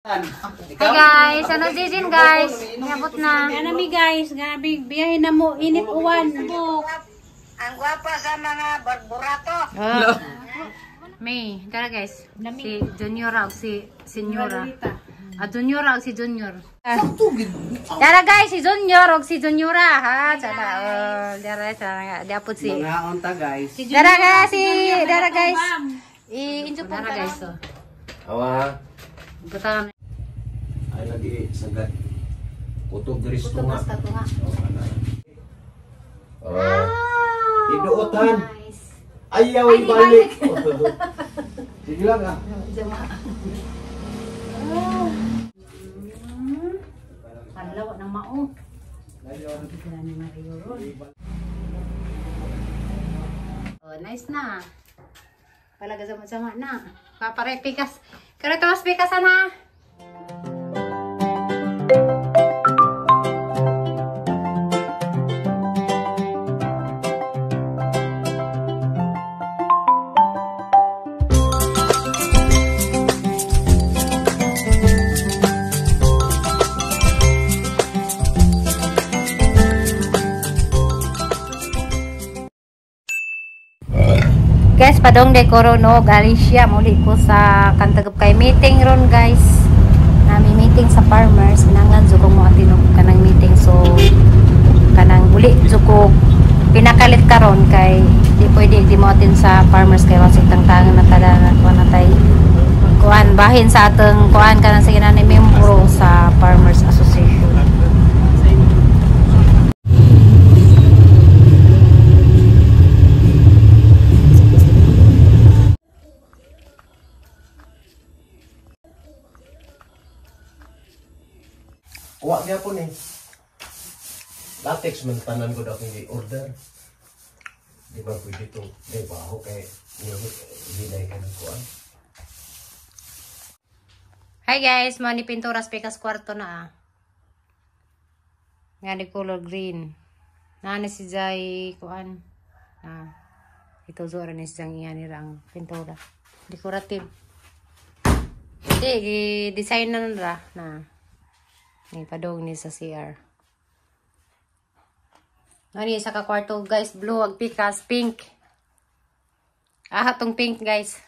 Hi guys, ano season guys? Niabot na. Ano mi guys, grabe biyahe na mo init uwan. Buk. Ang gwapa sa mga barburato. Oh. May, tara guys. Si Junior og si Senyora. Ah, Junior og si Junior. Tara guys, si Junior og si Juniora ha. Tara, oh, dara tara diapot si. Mga onta guys. Dara guys, si dara guys. I-enjoy po guys. Oh. Awa. Buta Ay lagi sagad. Kutob diri sa tunga. Kutob sa tunga. Oh. Iduotan. Nice. Ayaw ibalik. Sige lang ah. Palawa ng mao. Oh, nice na. Palaga sama-sama na. Papare pikas. Pero tawas pikasan ha. Guys, padong dekoro no, Galicia muli ko sa kantagap kay meeting ron guys. Nami meeting sa farmers, kinahanglan jud ko mo atinog kanang meeting, so kanang uli jud ko pinakalit karon kay di pwede di mo atin sa farmers kay wasig tangtangan na tada na kuan na tay kuan bahin sa atong kuan kanang sige na ni membro sa Farmers Association. Kuha gyapon eh. Latex man tanan ko daw kung order. Di ba pwede itong di baho kay hinay ka ng kuan. Hi guys, mo ni pinturas pikas kwarto na ah. Nga ni color green. Naani si Jai kuan. Ah. Ito zora ni siyang iya nila ang pintura. Decorative. Di design na nila na. Ni padong ni sa CR. Ano sa ka kwarto guys, blue ag pikas pink. Ah, tong pink guys.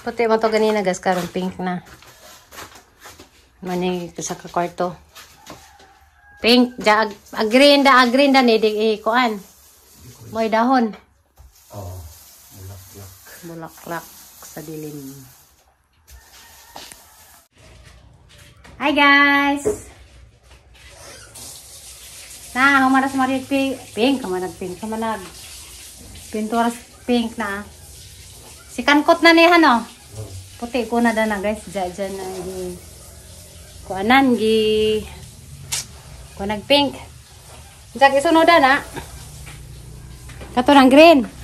Puti mo to ganina guys, karon pink na. Mani sa ka kwarto. Pink, ja ag green da, ag green da ni di kuan. Moy dahon. Oh, bulaklak. Bulaklak sa dilim. Hi guys. Na, humaras Maria pink, pink, kamanag pink, kamanag. Pinturas pink na. Si kankot na niya no. Puti ko na dana guys, ja ja na gi kuanan gi kuanag pink. Jak isunod na. Kato ng green.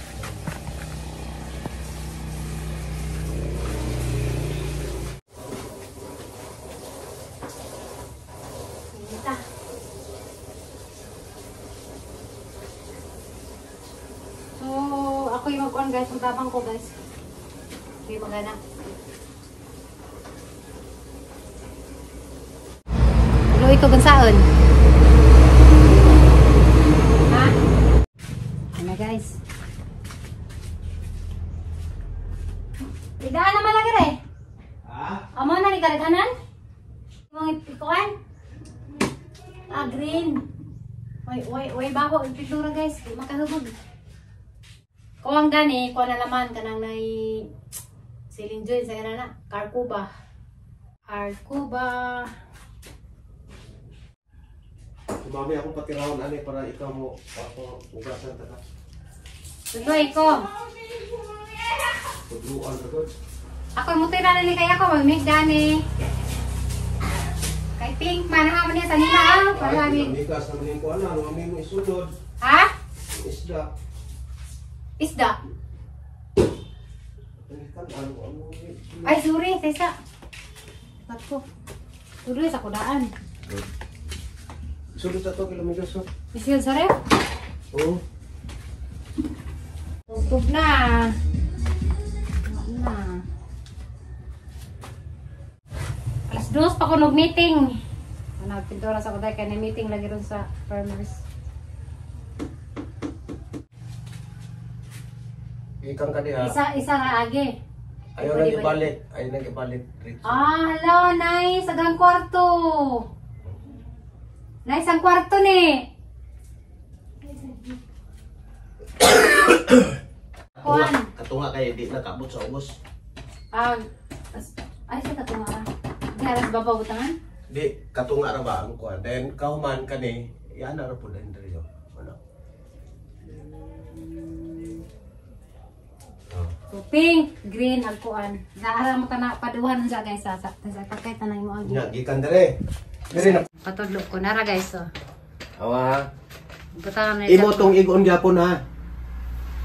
So, ako yung mag-on guys. Ang tabang ko guys. Ako yung mag-ana. Tuloy ko gansaon. Ha? Ano guys? Igaan naman lagi rin. Ha? Amo na ni karaghanan? Mga ikuan? Ah, green. Oy, oy, oy, baho. Pintura guys. Di makahubog. Kuwang gani, kuha na laman kanang nay ceiling joint sa kanana, Carcuba. Carcuba. Mami ako patirahon ani para ikaw mo ako ugasan ta ka. Tuloy ko. Tudluan ra gud. Ako mo tira na ni kay ako mag-make gani. Kay pink man ha man niya sa nila ah. Para mi. Mikas na man ko ana, mami mo isulod. Ha? Isda. Isda. Ay, sorry, tesa. Tatko. Tuloy sa kudaan. Sulod sa to kilometers. Isil sa ref? Oo. Tugtog na. 2 pa ko meeting. Nagpintura sa ko dahil kaya meeting lagi ron sa farmers. Ikang ka diha. Isa ra agi. Ayaw nang ibalik. Ayaw nang ibalik. Ah, hello, nice. Agang kwarto. Nice ang kwarto ni. Kuan. Katunga kay di nakabot sa ubos. Ah, ay sa katunga ra. Di aras babaw butangan? Di katunga ra ba ang kuan. Then kahuman kani, yan ra pud diri yo. Ano? Oh. So pink, green ang kuan. Naara mo kana paduhan sa guys sa sa pakay tanay mo agi. Nya gikan dire. Dire na. Patudlo ko nara guys oh. Awa. Butangan na Imo tong igon gyapon ha.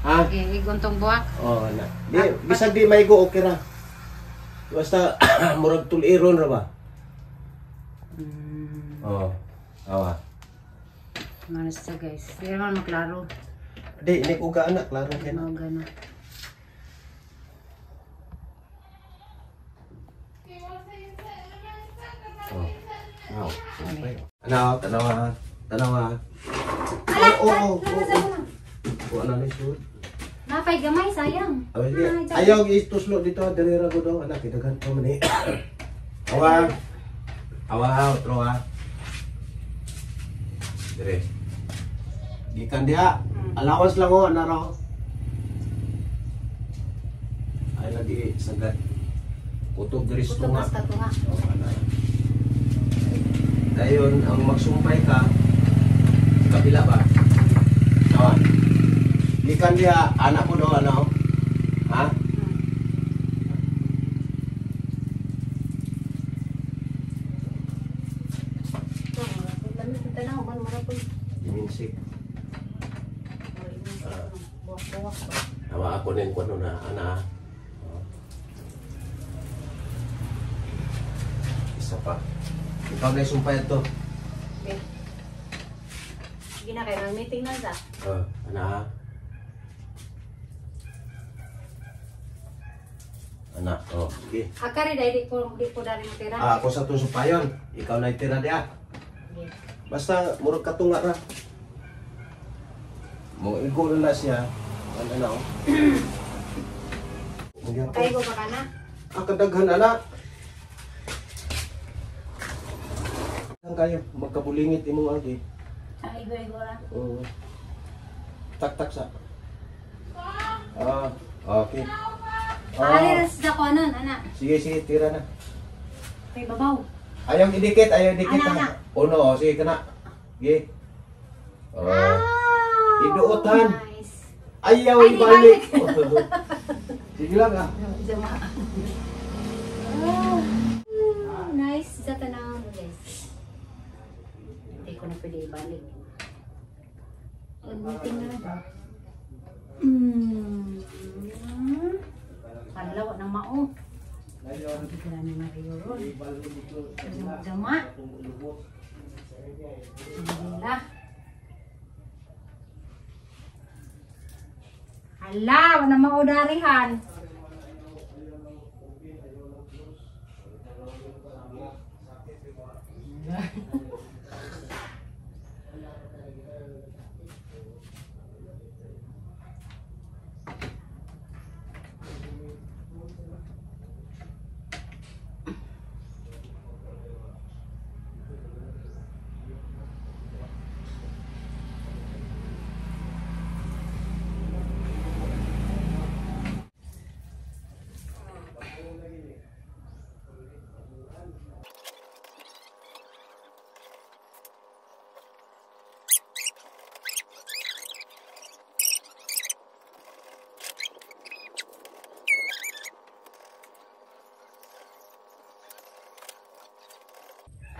Ha? Okay, igon tong buwak. Oh, na. Di bisag di maigo okay ra. Basta murag tuliron ra ba? Oh. Awa. Manas siya guys. Di naman maklaro. Di ini uga anak klaro kay na. Mao gana. Oh. Aw. Ano, tanawa, tanawa. Oo, oo, oo. Wa na ni sud. Napay gamay sayang. Ayaw ituslo dito, diri ra ko daw anak daghan pa man eh. Awa. Awa, otro ha. Dire. Gikan diha. Allowance lang ho, ana raw. Ay lagi sagad. Kutob diri sa tunga. Oh, ana. Dayon ang magsumpay ka kabila ba? Awa. Gikan diha, anak ko daw ano? Ha? Iminsik. Awa ako nin kuno na ana. Isa pa. Ikaw na sumpay ito. Okay. Sige na kayo, meeting na sa. Ana. Ana, oh, sige. Akari dahil di ko dari mo tira. Ah, ako sa itong sumpayon. Ikaw na itira diya. Okay. Basta murag katunga ra. Mo igo na siya. Ano na oh. Kay ko pa kana. Ah, kadaghan ana. Ang kayo magkabulingit imong agi. Ah, igo-igo ra. Oo. Tak-tak sa. Ah, okay. Ah, sa ko nun, ana. Sige, sige, tira na. Kay babaw. Ayaw idikit, ayaw idikit. Ana, ana. Uno, oh, sige kana. Sige. Oh. Iduotan. Nice. Ayaw Ay, ibalik. Sige lang ah. Oh, nice. Sa tanaw mo guys. Hindi ko na pwede ibalik. Meeting na. Kalawa ng mao. Hindi ka na Mario ron. Dama. Alhamdulillah. Hala, wala mao darihan.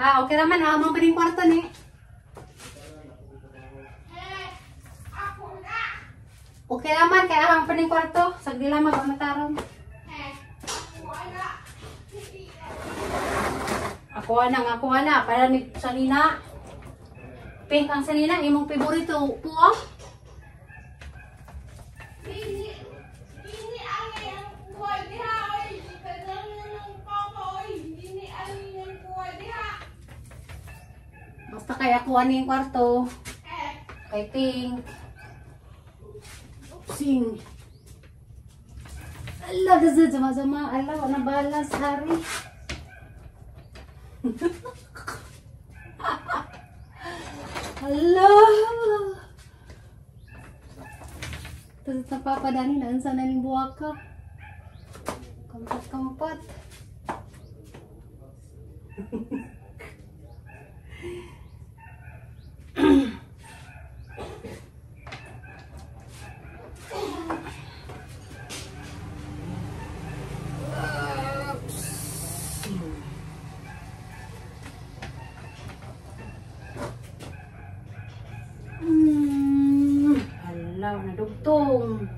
Ah, okay naman. Ah, mga pining kwarto ni. Okay naman, kaya ang pining kwarto. Sagdi lamang ang mataron. Ako na, para ni Salina. Pink ang Salina, imong favorito po. kay ako aning kwarto. Kay pink. Oopsing. Ala, gazad, sama-sama. Ala, wala balance, hari. Ala. Tapos napapadani na, unsa na ning buwak ka. Kampat-kampat. Hala, nadugtong.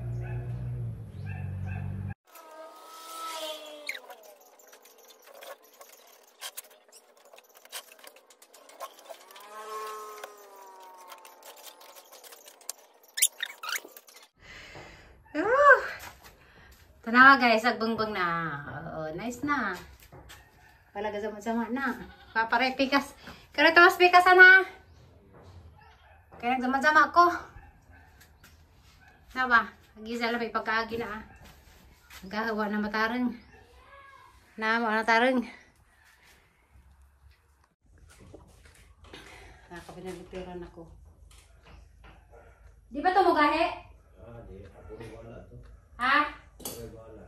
Tanawa guys, agbungbang na. Oo, nice na. Palaga sama-sama na. Papare pikas. Kaya tawas pikasan ha. Kaya nagsama-sama ko. Na ba? Gisa lang may pagkaagi na ah. Naghahawa na matarang. Na, na tarang. Nakapinagpiran ako. Di ba ito mo gahe? Ah, di. Ako wala to. Ha? Wala.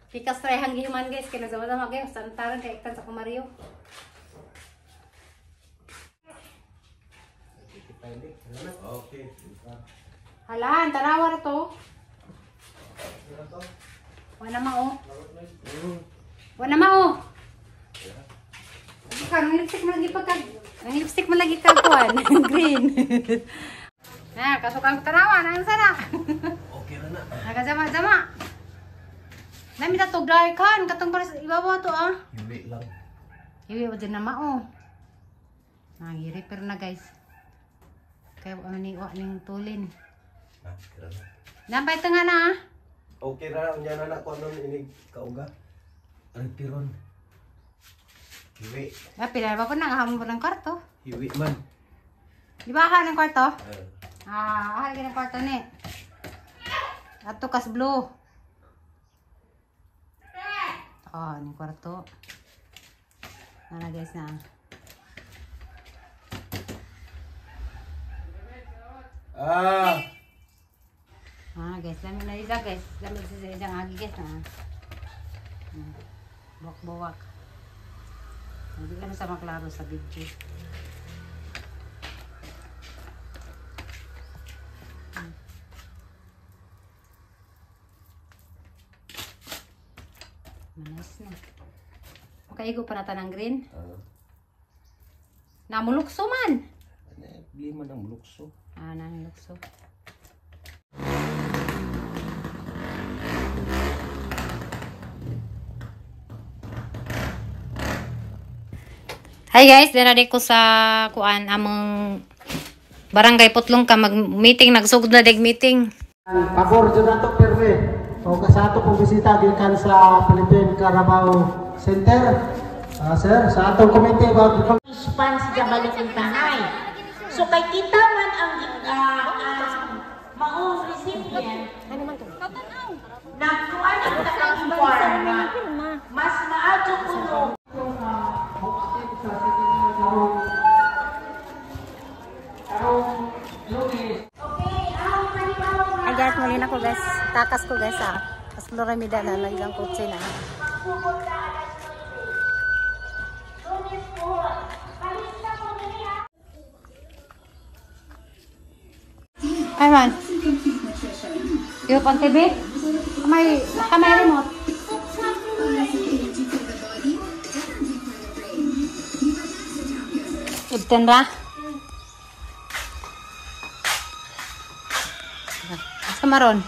Pikas rehang gihuman guys. Kaya nagsama-sama guys. Santaran kay iktan sa kumaryo. Okay. Halaan, tarawa na to. Wala mao. Wala mao. Ang lipstick mo lagi pagka... Ang lipstick mo lagi kagkuan. Green. Na, kasukan ko tarawa. Nang sana. Okay na na. Nagazama-zama. Nami ta to kan. Katong para sa ibabaw to ah. Hiwi lang. Hiwi o dyan na mao. Nang-repair na guys. Kaya ano ni wa ning tulin. Ah, okay na. Nampay ito nga na ah. Okay ra unya na na ko anon inig kauga. Repiron. Hiwi. Ah, pila ba po nang hamon ng kwarto? Hiwi man. Di ba aha ng kwarto? Ah, aha lagi ng kwarto ni. Ato kas blue. Oh, ning kwarto. Nana guys na. Ah. Ah guys, lami na isa guys. Lami sa isang agi guys na. Buwak-buwak. Hindi ka na sa maklaro sa video. Nice na. Makaigo pa nata ng green. Namulukso man. Bili man ang mulukso. Ah, namulukso. Hi guys, dinari ko sa kuan among barangay Putlong ka mag-meeting, nagsugod na deg meeting. Pabor jud nato pirmi. O sa ato pong bisita gikan sa Philippine Carabao Center. Sir, sa atong committee about response sa Balikintahay. So kay kita man ang maong recipient nagkuan ang taga-inform na mas maadyo kuno Ay guys, muli na ko guys. Takas ko guys ah. Kas Loramida na lang isang kotse na. Ay man. Iyo pang TV? May remote. Ibten ra. Sa maron.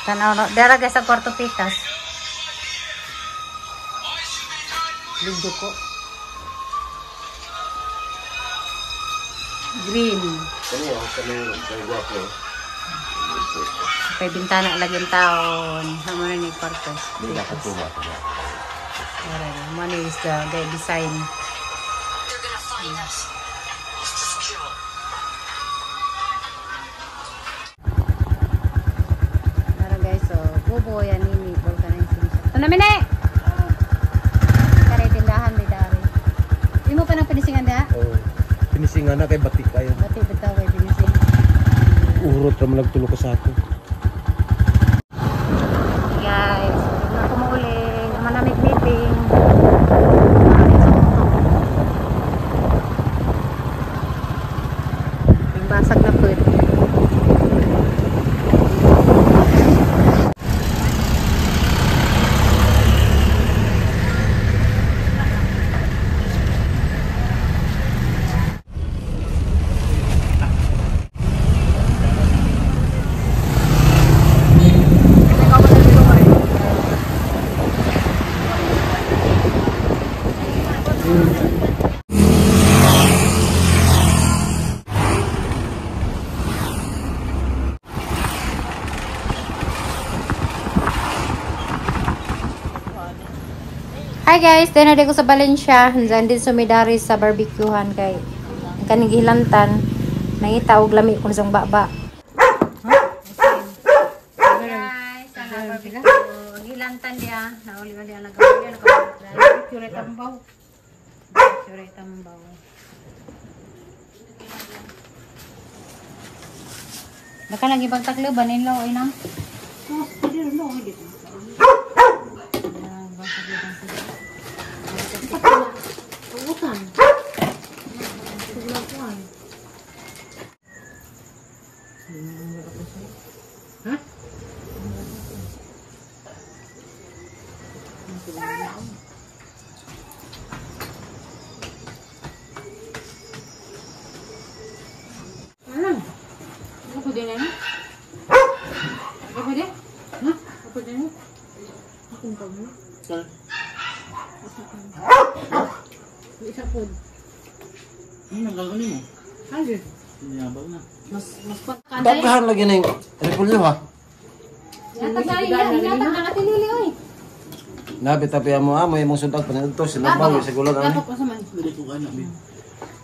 Tanaw no. Dara guys sa kwarto pikas. Video ko. Green. Kani oh, kani gwapo. Kay bintana lagi ang taon. Amo na ni kwarto. Di na katuma ko. Money is the design. Ito namin eh. Kare tindahan di dari. Imo pa nang pinisingan diha? Oh. Pinisingan na kay batik kayo. Bati bitaw kay pinising. Urot ra man nagtulo ka sa ato. Guys, na kumuuling. Ama namig meeting. Yung basag na food. Hi guys, then ko sa Valencia. Diyan din sumidari sa barbecuehan kay kaning gihilantan. Nangita og lami kun sang baba. Guys, sa barbecue. Gihilantan dia, nauli-uli ang nagawa. Barbecue tambaw. Barbecue tambaw. Baka lagi bang takloban inlaw ay nang. Daghan lagi ning repolyo ha. Nabi tapi amo amo imong sundag panadto sila bawi sa gulan ani.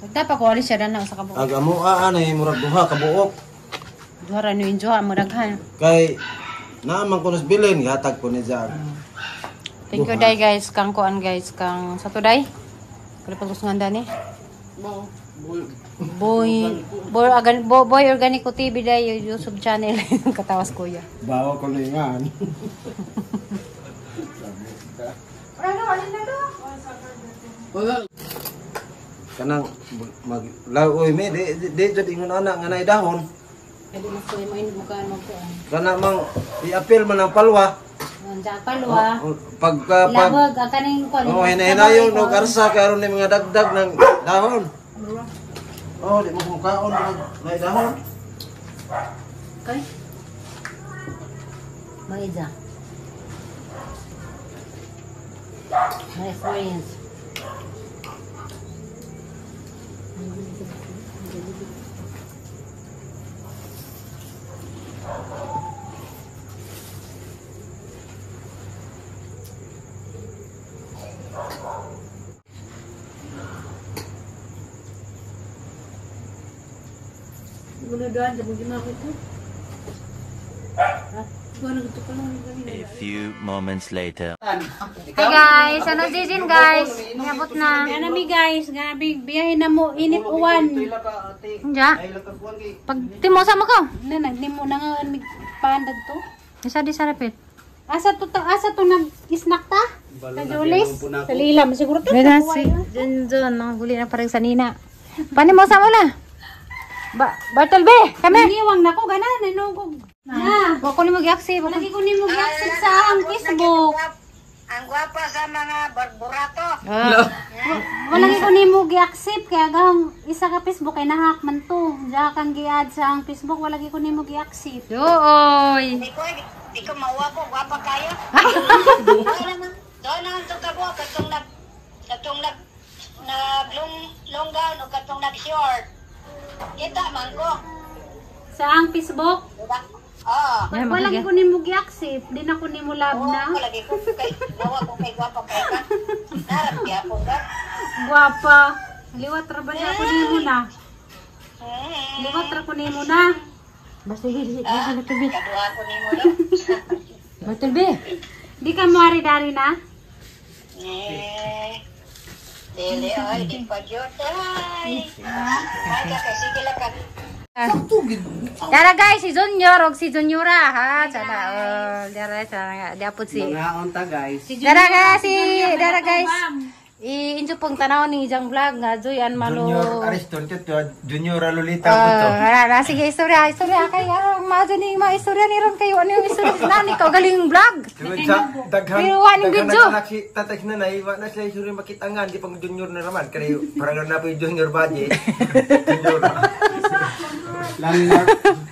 Pagtapa ko alis siya na sa kabuok. Ag amo ani murag duha ka buok. Duha ra ni injoha mo daghan. Kay naaman ko nas bilin gihatag ko ni Jan. Thank you day guys kang kuan guys kang sa today. Kali paggustuhan dani. Boy Boy Organ Boy Organico TV day YouTube channel katawas kuya. Bawa ko lingan. Kanang mag laoy me di di jud ingon ana nga nay dahon. Kadi mas ko mo mukaan mo ko. Kana mang i-appeal man ang palwa. Unsa palwa? Pagka pag Labog ang kaning kuan. oh hinahinayon no karsa karon ni mga dagdag ng dahon. Oh, di mo mukaon nay dahon. Kay. Maida. My experience. A few moments later. Hi guys, ano season guys? Niabot na. Ano mi guys, grabe biyahe na mo init uwan. Unja? Pag timosa mo ko. Na nagnimo na nga mig pandad to. Isa di sa repit. Asa to ta, asa to nag snack ta? Sa Julis? Sa Lilam siguro to. Wala si Junjun, no, guli na parang sa nina. Panimosa mo na. Ba Bartolbe, kami. Niwang nako gana nanugog. Na. Wa ko nimo giaksi, wa ko. Lagi ko nimo gi-accept sa ang Facebook. Ang gwapa sa mga barburato. Wala ko nimo gi-accept kaya gang isa ka Facebook kay nahack man to. Diya kang gi-add sa ang Facebook wala ko nimo gi-accept. Yooy. Di ko mauwa ko, gwapa kayo. Doon naman ito kabo, katong nag long gown o katong nag short. Kita man ko. Sa ang Facebook? Diba? Oo. Wala ko nimo gi-accept, di na ko nimo love na. Oo, lagi ko kay gawa ko kay gwapa kay ka. Narap gyapon ka. Gwapa. Liwat ra ba siya ko nimo na? Liwat ra ko nimo na. Basta hili, Bartolbe. Kaduha ko nimo do. Bartolbe. Di ka mo ari-dari na? Eh, dili ay, di pa jud ay. Ay ka kay sige lang ka. Dara guys, si Junior og si Juniora ha. Sana oh, dara sana nga diapod si. Mga unta, guys. Si Dara guys, si Junior dara guys. nagatubang. I-injo pong tanaw ni Ijang vlog nga Joy an malo. Junior Ariston to, Junior Lolita po to. Ah, ara, ara, sige, istorya, istorya kay mga ni mga istorya ni ron kayo, ano yung istorya na ni ikaw galing vlog. Tungod sa daghan Pero wa ning daghan video. ang anak si tatay si nanay, wa na sila isuri makitangan di pang junior na naman kay parang na po yung junior budget. Junior. Landmark.